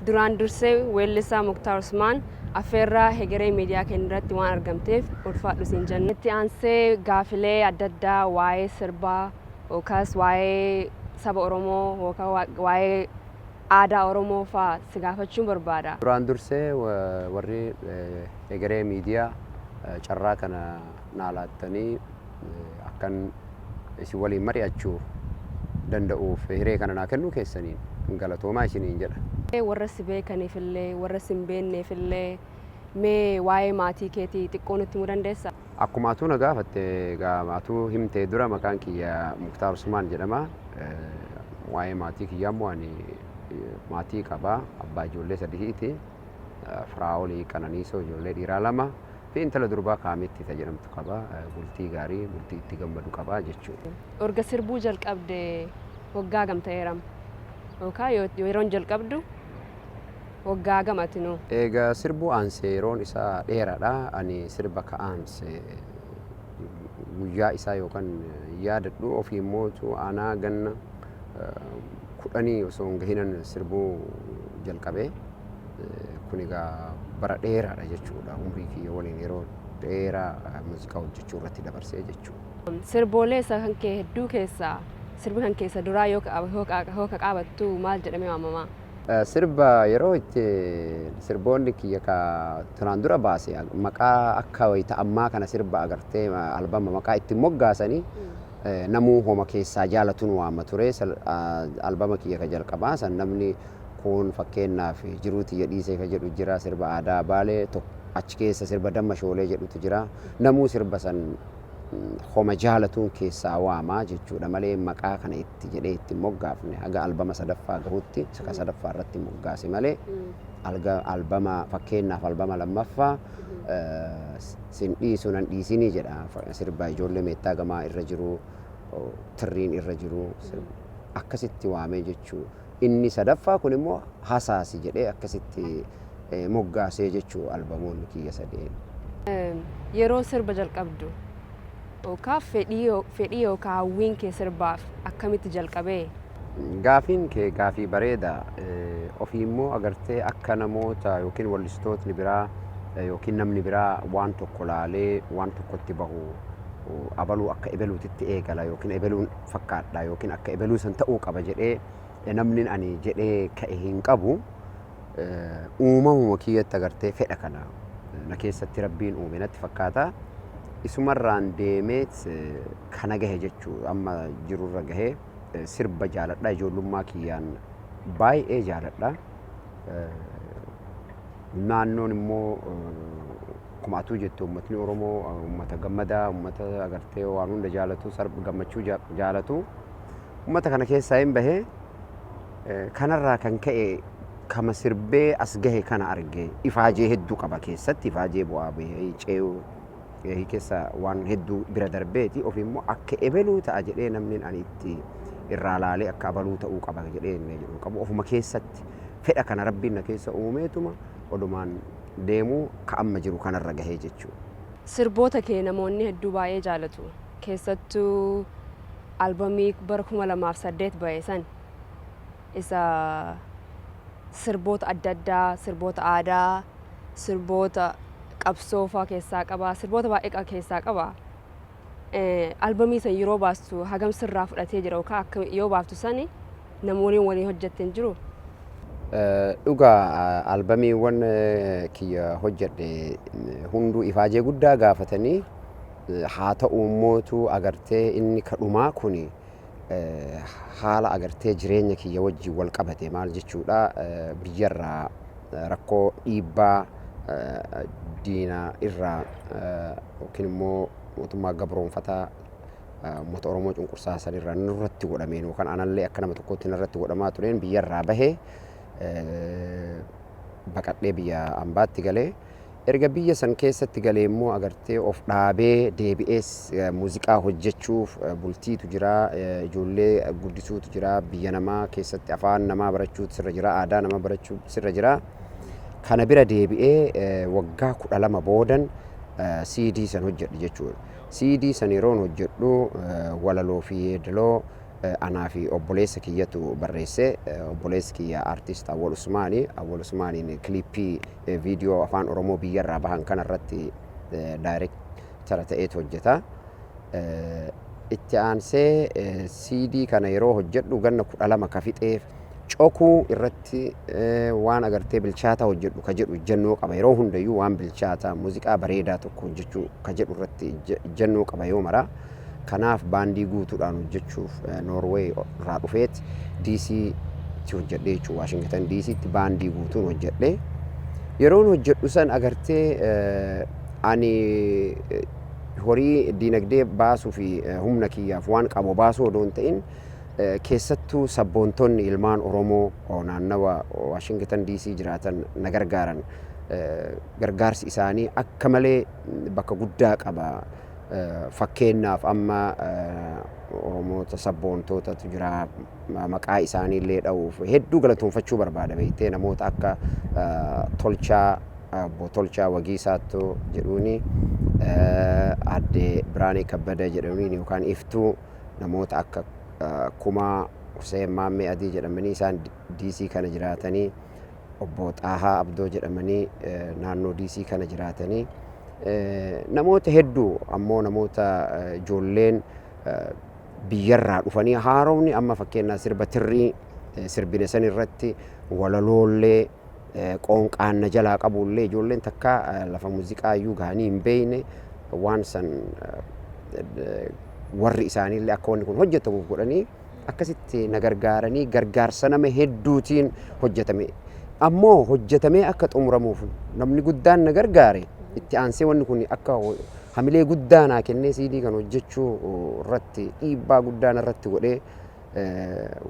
Duraan dursee weellisaa Muktaar Usmaan, affeerraa Hegeree Miidiyaa keenya irratti waan argamteef ulfaadhu siin jenna. Itti aansee gaafilee adda addaa waa'ee sirbaa yookaas waa'ee saba Oromoo yookaan waa'ee aadaa Oromoo fa'aa si gaafachuun barbaada. Duraan dursee warri Hegeree Miidiyaa carraa kana naa laattanii akkan isin waliin mari'achuu danda'uuf hiree kana naa kennuu keessaniin galatoomaa isiniin jedha. Warra si beekaniif illee, warra si hin beekneef illee, mee waa'ee maatii keetii xiqqoo nutti himuu dandeessaa? Akkuma atuu na gaafatte, egaa atuu himtee dura, maqaan kiyya Muktaar Usmaan jedhama. Waa'ee maatii kiyyaa immoo ani maatii qaba. Abbaa ijoollee sadiiti. Firaa'olii Qananiisoo, ijoollee dhiiraa lama fi intala durbaa Kaamitti ta jedhamtu qaba. Bultii gaarii, bultii itti gammadu qaba jechuudha. Erga sirbuu jalqabde waggaa hagam ta'eera? Yookaan yeroon jalqabdu waggaa hagam atinuu? Egaa sirbuu aansee yeroon isaa dheeraadha. Ani sirba ka aanse guyyaa isaa yookaan yaadadhu, ofii immootu aanaa ganna 10 osoo hin gahinan sirbuu jalqabe. Kun egaa bara dheeraadha jechuudha. Umrii kiyya waliin yeroo dheeraa muuziqaa hojjechuu irratti dabarsee jechuudha. Sirboolee isa kan kee hedduu keessaa sirbi kan keessa duraa yoo ka qaabattu maal jedhamee waamama? Sirba yeroo itti sirboonni kiyya ka tanaan dura baase maqaa akka wayita ammaa kana sirba agartee albama maqaa ittiin moggaasanii namuu homa keessaa jaalatuun waama ture. Albama kiyya ka jalqabaa san namni kun fakkeenyaaf "Jiruu tiyya dhiisee" ka jedhu jira, sirba aadaa Baalee achi keessa sirba "Damma Shoolee" jedhutu jira. Namuu sirba san homa jaalatuun keessaa waamaa jechuudha malee maqaa kana itti jedhee itti moggaafne. Haga albama sadaffaa gahutti ka sadaffaa irratti moggaase malee, albama fakkeenyaaf albama lammaffaa "Sin dhiisu nan dhiisinii" jedha, sirba ijoollee Meettaa gamaa irra jiru, tirriin irra jiru, akkasitti waamee jechuu. Inni sadaffaa kun immoo "Hasaasi" jedhee akkasitti moggaasee jechuu albamoonni kiyya sadeen. Yeroo sirba jalqabdu yookaan fedhii yookaan hawwiin kee sirbaaf akkamitti jalqabee? Gaafiin kee gaafii bareeda. Ofii immoo agartee akka namoota yookiin wallistootni biraa yookiin namni biraa waan tokko laalee waan tokkotti bahu, abaluu akka ebeluutitti eegala yookiin ebeluun fakkaadha yookiin akka ebeluu san ta'uu qaba jedhee namni ani jedhee ka'e hin qabu. Uumamuma kiyyatti agartee fedha kana na keessatti Rabbiin uume natti fakkaata. Isumarraan deemeet kana gahe jechuu, amma jirurra gahee. Sirba jaaladha, ijoollummaa kiyyaan baay'ee jaaladha. Naannoon immoo akkuma atuu jettu uummatni Oromoo uummata gammadaa, uummata agartee waan hunda jaalatu, sarba gammachuu jaalatu. Uummata kana keessaa hin bahee, kanarraa kan ka'e kama sirbee as gahe kana arge. Ifaajee hedduu qaba keessatti, ifaajee bu'aa bahee ce'uu keessa waan hedduu bira darbeeti. Ofii immoo akka ebeluu ta'a jedhee namni ani itti irraa laalee akka abaluu ta'uu qaba jedhee inni jedhu qabu. Ofuma keessatti fedha kana Rabbiin na keessa uumeetuma odumaan deemuu ka amma jiru kanarra gahee jechuudha. Sirboota kee namoonni hedduu baay'ee jaalatu. Keessattuu albamii bara 2008 bahe san, isa sirboota adda addaa, sirboota aadaa, sirboota qabsoo fa'aa keessaa qaba. Sirboota baay'ee keessaa qaba. Albamii san yeroo baastu hagam sirraa fudhatee jira, yookaan akka yoo baaftu sani namoonni waliin hojjette hin jiru? Dhugaa, albamiiwwan kiyya hojjedhe hunduu ifaajee guddaa gaafatanii, haa ta'u immootu agartee inni kadhumaa kuni haala agartee jireenya kiyya wajjin wal qabate. Maal jechuudha, biyyarraa rakkoo dhiibbaa diinaa irraa yookiin immoo mootummaa gabroonfataa uummata Oromoo cunqursaa san irraa nurratti godhameen yookaan anallee akka nama tokkotti narratti godhamaa tureen biyyarraa bahee baqadhee biyya ambaatti galee. Erga biyya san keessatti galee immoo agartee of dhaabee deebi'ees muuziqaa hojjechuuf bultiitu jira, ijoollee guddisuutu jira, biyya namaa keessatti afaan namaa barachuutu sirra jira, aadaa namaa barachuutu sirra jira. Kana bira deebi'ee waggaa 12 boodan CD san hojjedhe jechuudha. CD san yeroon hojjedhu walaloo fi yeedaloo Anaa fi obboleessa kiyyatu barreesse. Obboleessi kiyya artist Awwal Usmaani. Awwal Usmaaniin kilippii viidiyoo afaan Oromoo biyyarraa bahan kanarratti daayirektara ta'eetu hojjeta. Itti aansee CD kana yeroo hojjedhu ganna 12 ka fixeef cokuu irratti waan agartee bilchaataa hojjedhu ka jedhu ejjennoo qaba. Yeroo hundayyuu waan bilchaataa, muuziqaa bareedaa tokko hojjechuu ka jedhu irratti ejjennoo qaba yoo mara. Kanaaf baandii guutuudhaan hojjechuuf Noorweey irraa dhufeet DC tti hojjedhe jechuudha. Waashingtan DC tti baandii guutuun hojjedhe. Yeroon hojjedhu san agartee ani horii diinagdee baasuu fi humna kiyyaaf waan qabu baasuu odoo hin ta'in, keessattuu sabboontonni ilmaan Oromoo naannawa Waashingtan DC jiraatan na gargaaran. Gargaarsi isaanii akka malee bakka guddaa qaba. Fakkeenyaaf, amma Oromoota sabboontootatu jira, maqaa isaanii illee dha'uuf hedduu galatoonfachuu barbaada beektee, namoota akka Tolchaa, obbo Tolchaa Wagiisaattuu jedhuuni, aadde Biraanee Kabbada jedhamuun yookaan Iftuu, namoota akka Kumaa Hussein Maammee Adii jedhamanii isaan DC kana jiraatanii, obbo Xaahaa Abdoo jedhamanii naannoo DC kana jiraatanii, namoota hedduu ammoo namoota ijoolleen biyyarraa dhufanii haaromni amma fakkeenyaaf sirba tirrii sirbine san irratti walaloollee qoonqaan na jalaa qabullee, ijoolleen takka lafa muuziqaa iyyuu gahanii hin beekne, waan san warri isaaniillee akka wanni kun hojjetamuuf godhanii akkasitti na gargaaranii, gargaarsa nama hedduutiin hojjetame. Ammoo hojjetamee akka xumuramuuf namni guddaan na gargaare, itti aansee wanni kun akka hamilee guddaa naa kennee CD kan hojjechuu irratti dhiibbaa guddaa narratti godhee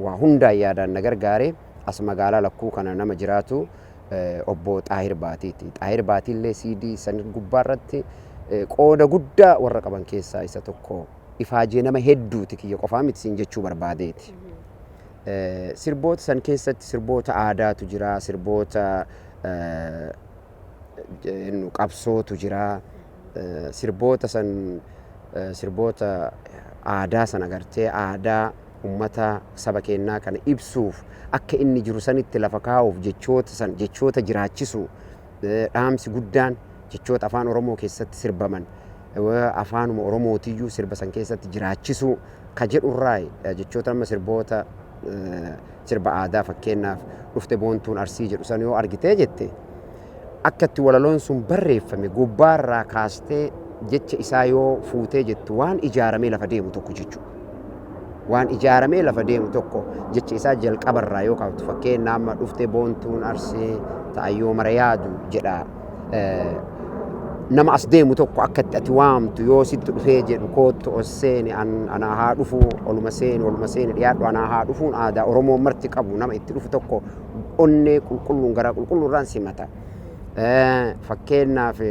waa hundaan yaadaan na gargaare as magaalaa lakkuu kana nama jiraatu obbo Xaahir Baatiiti. Xaahir Baatiillee CD san gubbaa irratti qooda guddaa warra qaban keessaa isa tokko. Ifaajee nama hedduuti, kiyya qofaa miti siin jechuu barbaadeeti. Sirboota san keessatti sirboota aadaatu jira, sirboota qabsootu jira. Sirboota san, sirboota aadaa sana agartee aadaa ummata saba keenyaa kana ibsuuf, akka inni jiru sanitti lafa kaa'uuf, jechoota san jechoota jiraachisu, dhaamsi guddaan jechoota afaan Oromoo keessatti sirbaman afaanuma Oromootiyyuu sirba san keessatti jiraachisuu ka jedhurraa jechoota amma sirboota sirba aadaa, fakkeenyaaf "Dhufte Boontuun Arsii" jedhu san yoo argitee jette, akka itti walaloon sun barreeffame gubbaarraa kaastee jecha isaa yoo fuutee jettu waan ijaaramee lafa deemu tokko jechuudha. Waan ijaaramee lafa deemu tokko jecha isaa jalqabarraa yoo kaaftu, fakkeenya amma "Dhufte Boontuun Arsii ta'ayyoo mara yaadu" jedha. Nama as deemu tokko akka itti ati waamtu yoo sitti dhufee jedhu, "Koottu, ol seeni, anaa haa dhufu, oluma seeni, oluma seeni, dhiyaadhu, anaa haa dhufuun" aadaa Oromoon marti qabu, nama itti dhufu tokko onnee qulqulluun, garaa qulqulluurraan simata. Fakkeenyaaf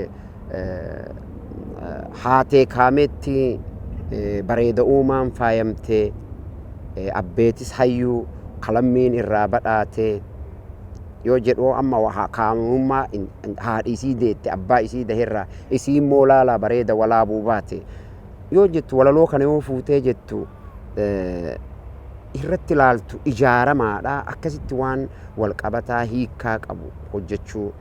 "Haatee kaameetti bareeda uumaan faayamtee, abbeetis hayyuu kalammiin irraa badhaatee" yoo jedhu, amma kaamummaa haadhi isii deette abbaa isii daherraa isii immoo laalaa bareeda walaabuu baate yoo jettu, walaloo kana yoo fuutee jettu irratti ilaaltu ijaaramaadha, akkasitti waan walqabataa hiikkaa qabu hojjechuu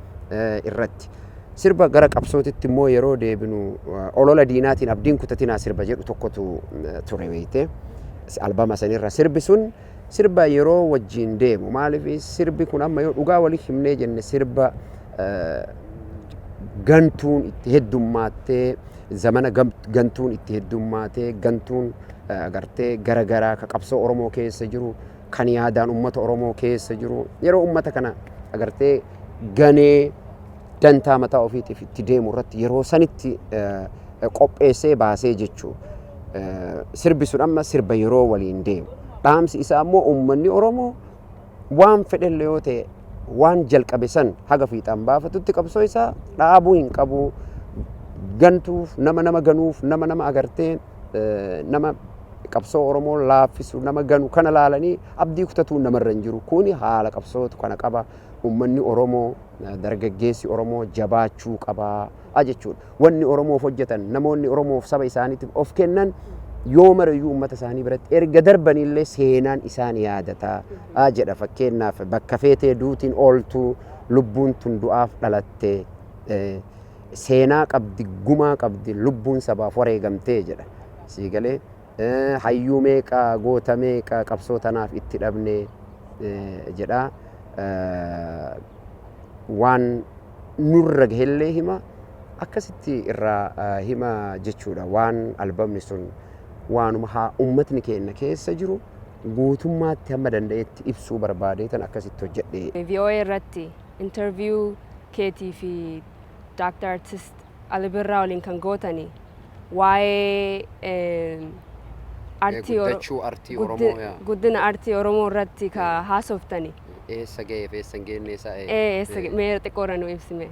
irratti. Sirba gara qabsootitti immoo yeroo deebinu, "Olola Diinaatiin Abdiin Kutatinaa" sirba jedhu tokkotu ture beeyte. Albama sanirra sirbi sun sirba yeroo wajjin deemu. Maaliif, sirbi kun amma yoo dhugaa walii himnee jenne, sirba gantuun itti heddummaattee, zamana gantuun itti heddummaatee, gantuun agartee garagaraa ka qabsoo Oromoo keessa jiru, kan yaadaan uummata Oromoo keessa jiru, yeroo uummata kana agartee ganee dantaa mataa ofiitiif itti deemu irratti yeroo sanitti qopheessee baasee jechuu. Sirbi sun amma sirba yeroo waliin deemu. Dhaamsi isaa immoo uummanni Oromoo waan fedhellee yoo ta'e waan jalqabe san haga fiixaan baafatutti qabsoo isaa dhaabuu hin qabu. Gantuuf, nama nama ganuuf, nama nama agartee nama qabsoo Oromoo laaffisu, nama ganu kana laalanii abdii kutatuu namarra hin jiru. Kuni haala qabsootu kana qaba. Uummanni Oromoo, dargaggeessi Oromoo jabaachuu qaba jechuudha. Wanni Oromoof hojjetan, namoonni Oromoof saba isaaniitiif of kennan Yoo marayyuu uummata isaanii biratti erga darbanillee seenaan isaan yaadataa jedha. Fakkeenyaaf, bakka feetee duutiin ooltu, lubbuun tun du'aaf dhalatte, seenaa qabdi, gumaa qabdi, lubbuun sabaaf wareegamtee jedha. Sii galee? Hayyuu meeqa, goota meeqa qabsoo tanaaf itti dhabne jedha. Waan nurra gahellee hima, akkasitti irraa hima jechuudha. Waan albamni sun waanuma haa ummatni keenya keessa jiru guutummaatti hamma danda'etti ibsuu barbaadee tan akkasitti hojjedhe. VOA irratti interview keetii fi Dr. Artist Ali Birraa waliin kan gootani waa'ee artii Guddachuu artii Oromoo yaa. Guddina artii Oromoo irratti ka haasoftani. Eessa ga'eef eessa hin geenne isaa. Eessa mee xiqqoorra nu ibsime.